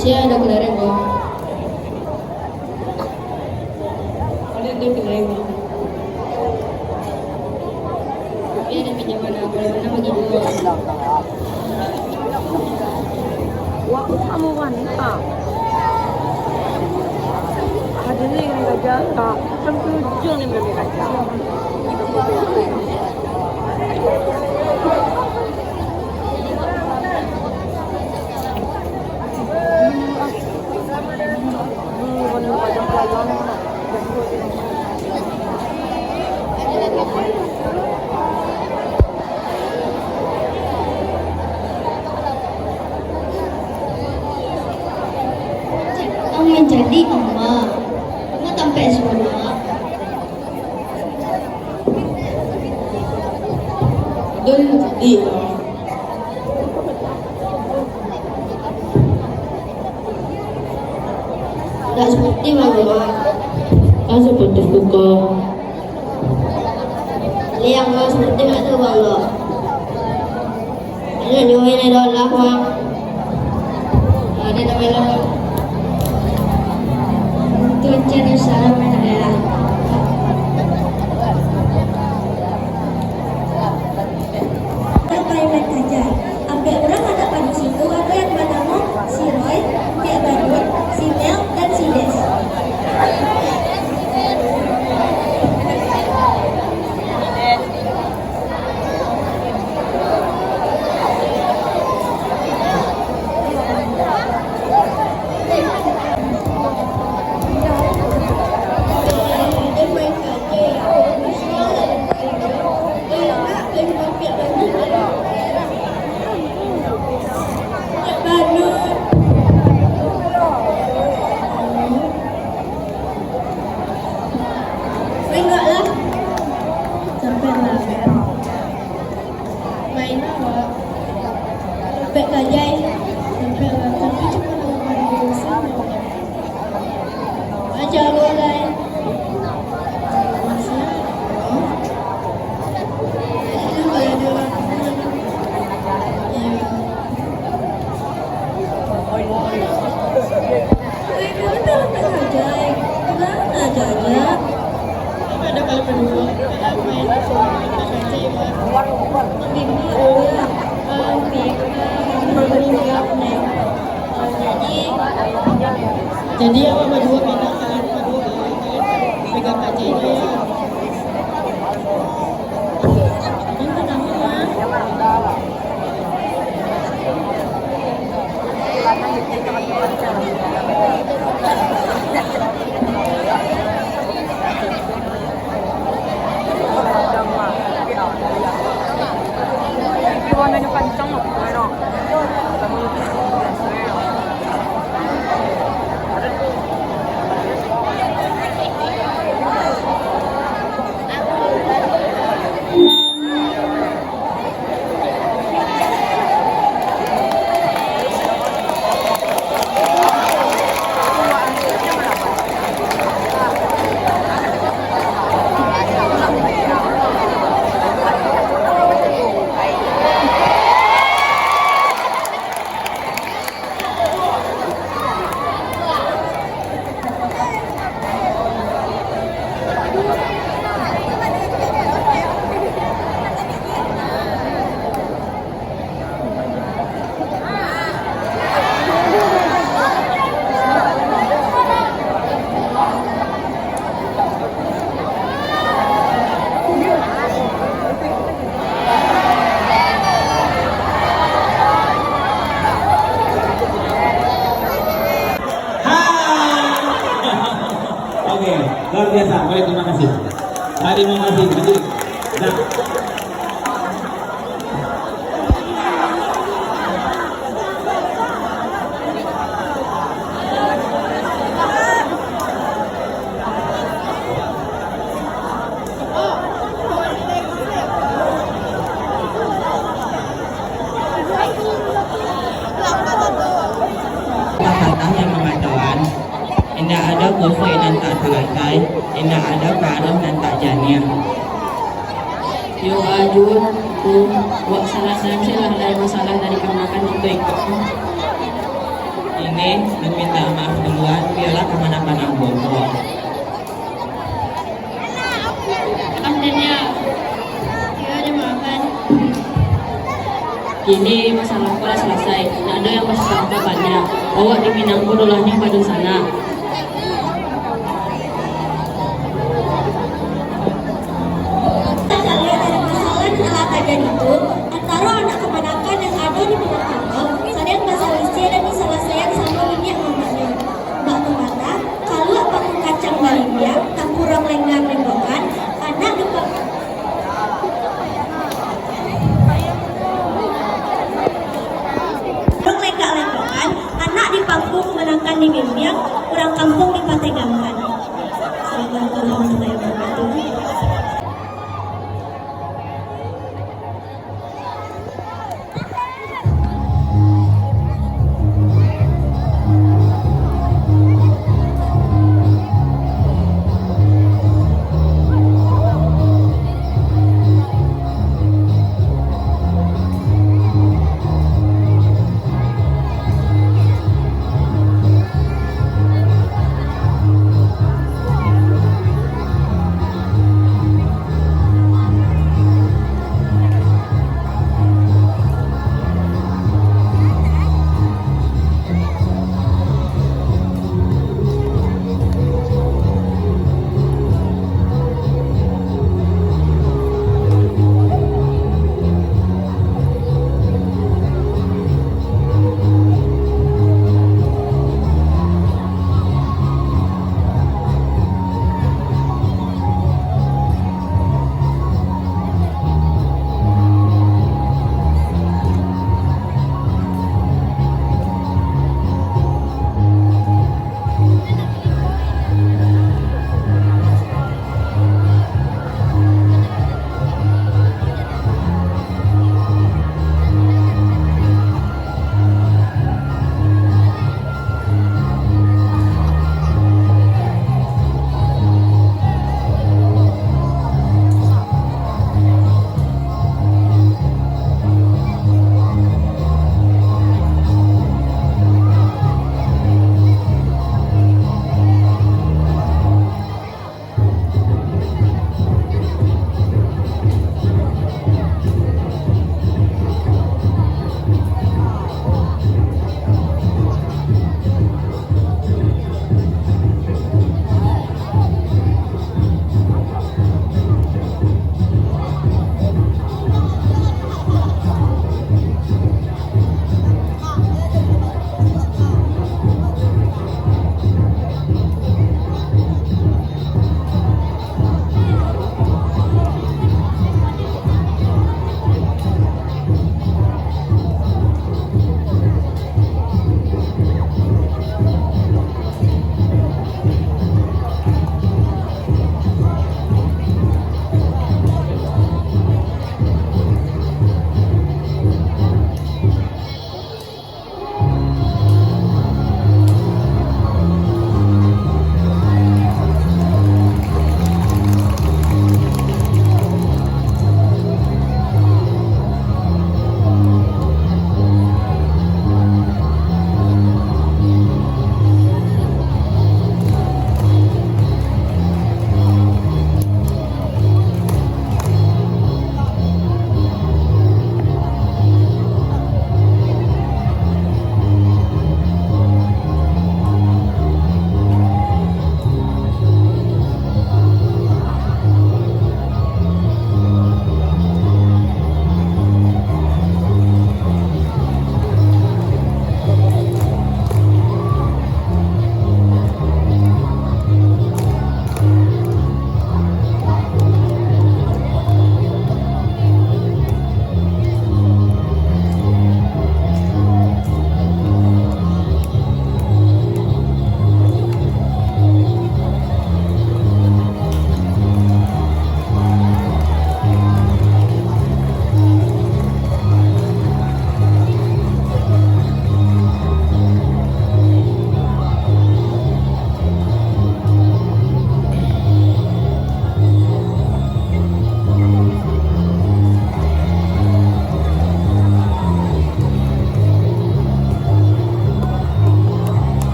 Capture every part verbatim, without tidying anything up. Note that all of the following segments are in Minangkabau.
Sia ado kelereng, Bang. Ado tu kelereng, Bang. Tapi ado pinjaman, kalau mana bagi dua. Wah, kamu wanita. Ada ni yang gajah, tak? Kan tujuh ni boleh gajah. Ang manjadi ama, ama tampek sikolah. Dul, di. Dak seperti Bang Lok. Dak seperti kuko. Liang Bang seperti mak tu Bang Lok. Ayo, nyo ini dah lah, Bang. Ada nama lo. Tuan Cendol Salam, ya. Paiman Kajai. Ampek urang anak padusi tu, ado yang banamo si Roy, Kek Badut, si Mel, dan si Des. Enggak lah. Sampai lah. Main awak. Pek Kajai. Sampai lah. Tapi cuma nama baru sama. Aja lo, guys. Masih. Itu kalau ada orang. Ya. Jadi, awak baduo pegang, kalian baduo, kalian pegang kacanya, ya. Oke, luar biasa. Baik, terima kasih. Terima kasih. Lanjut. Nah. Patah yang mangatoan, indak ado kusuik nan tak talakai, indak ado karuah nan tak janiah. Yo, Ajun, tu, wak salah sansai lah dari masalah dari kamanakan itu ikut. Ini maminta maaf duluan, bialah kamanakan ambo ko. Maaf, Daniel. Iyo, dimaafkan. Kini masalah ko lah salasai, ndak ado yang masalah ka banyak. Awak di Minang ko dolahnyo badunsanak. Saliak dari masalah nan lah tajadi tu, antaro anak kamanakan yang ado di Minangkabau, sadang basalisiah dan disalasaian samo niniak mamaknyo. Bak pepatah, kaluak pangku kacang balimbiang, tampurang lenggang lembokan, anak di pang-, tampurang lenggang lembokan, anak di pangku kamanakan di bimbiang, urang kampuang dipategangkan. Assalamualaikum warahmatullahi wabarakatuh.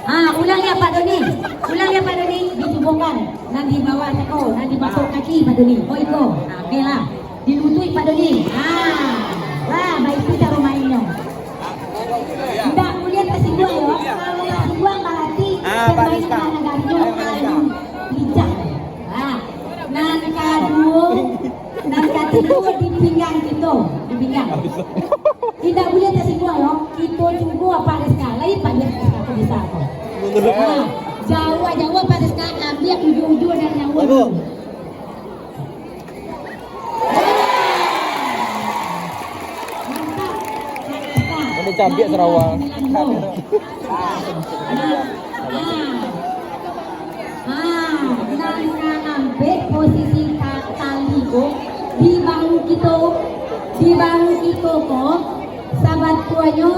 Ah, ulang liak Pak Doni. Ulang liak Pak Doni. Dicubokan. Nan di bawah cako, nan di bawah kaki Pak Doni. Oh, iko. Ah, oke lah. Di lutuik Pak Doni. Ah. Lah, baitu caro mainnyo. Indak buliah tasingguang yo. Kalau tasingguang bararti Ah, permainan Pak Rizka. Anak gadinyo Ayo, Pak Rizka. Anu, lincah. Ah. Nan kaduo, nan katigo di pinggang kito, di pinggang. Indak buliah tasingguang yo. Kito cubo Pak Rizka. Lai Pak Rizka tu bisa tu. Ah. Jauah-jauah Pak Rizka ambiak ujung-ujung dari nyawa. Aduh. Mantap. Mantap. Boleh cabiak Sarawak. Ah, nan ka ampek posisi ta-, tali ko, di bahu kito, di bahu kito ko, sabatuanyo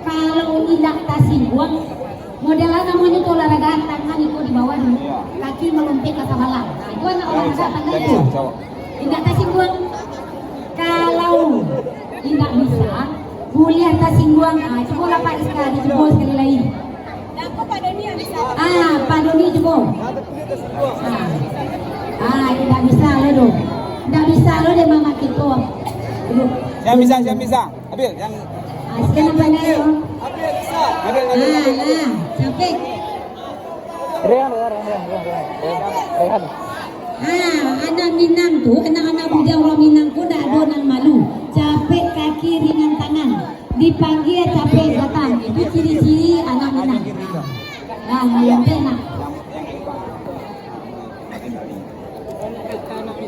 kalau indak tasingguang, model namonyo tu olahraga tangan iko di bawah dulu, kaki malompek ka sabalah. Nah, itu anak olahraga tangan tu. Indak tasingguang. Kalau indak bisa, buliah tasingguang. Ah, cubolah Pak Rizka, dicubo sakali lai. Ah, Pak Doni cubo. Ah. Ah, indak bisa lo doh. Indak bisa lo deh mama kito. Aduh. Yang bisa, yang bisa. Abil, yang Ah, sekarang pandai lo. Abil, Abil, Abil. Ah, lah, capek. Rehan, Rehan, Rehan, Rehan, Rehan, Rehan. Ah, anak Minang tu, anak-anak bujang urang Minang tu ndak ado nan malu. Capek kaki, ringan tangan. Dipanggia capek datang. Itu ciri-ciri anak Minang. Nah, nah, yang enak.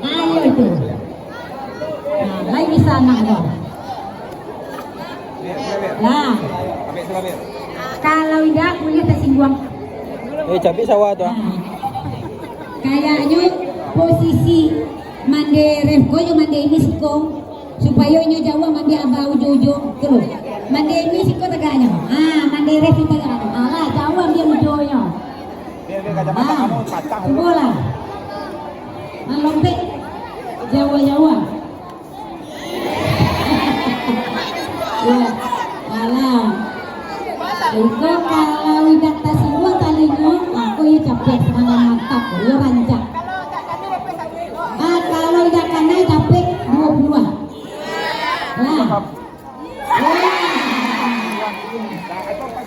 Ayo itu. Nah, lai bisa anak ko. Lah. Kalau indak, buliah tasingguang. Eh, cabiak sawah tu, ah. Nah. Kayaknyo posisi mande ref ko jo mande ini siko. Supayo inyo jauah maambiak aba ujo-ujo tu. Mande ini siko tagaknyo. Ah, mande ref tu tagaknyo. Alah, jauah ambiak ujonyo. Ah, cubolah. Malompek. Jauah-jauah. Ya, alah. Iko kalau indak tasingguang talingo, mako iyo capek, semangat mantap, iyo rancak. Ah, kalau indak kanai capek, duo puluah. Lah.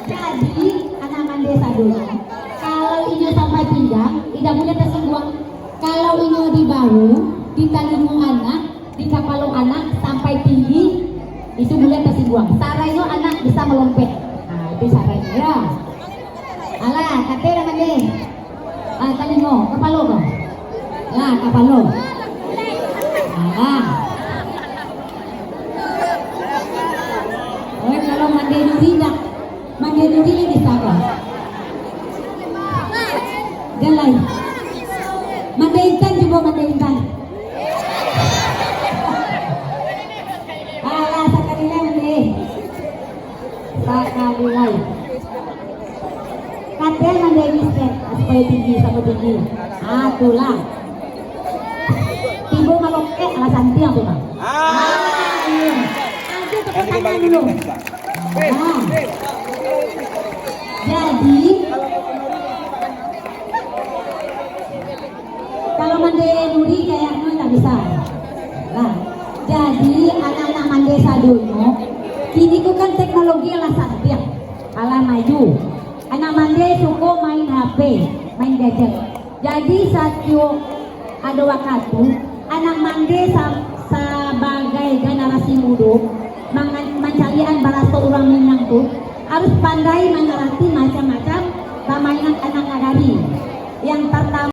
Jadi, anak mande sadonyo, kalau inyo sampai pinggang, indak buliah tasingguang. Kalau inyo di bahu, di talingo anak, di kapalo anak sampai tinggi, itu buliah tasingguang. Sarainyo anak bisa malompek. Nah, itu sarainyo, ya. Alah, kato lah mande. Ah, talingo, kapalo ko. Lah, kapalo. Alah. Oi, kalau mande duri indak. Mande duri lai bisa ko. Jan lai. Mande intan, cubo mande intan. Alah, sakali lai mande. Sakali lai. Kato mande misket, supayo tinggi, samo tinggi. Ah, tu lah. Tibo malompek, alah santiang tu, Bang. Ah, iyo. Aduh, tepuk tangan dulu. Ah. Jadi, kalau mande duri kayaknyo indak bisa. Nah, jadi anak-anak mande sadonyo, kini ko kan teknologi alah canggih, alah maju. Anak mande suko main H P, main gadget. Jadi satiok ado wakatu, anak mande sa-, sabagai generasi mudo, mangan-, mancaliak an baraso urang Minang tu, harus pandai mangarati macam-macam pamainan anak nagari. Yang pertama,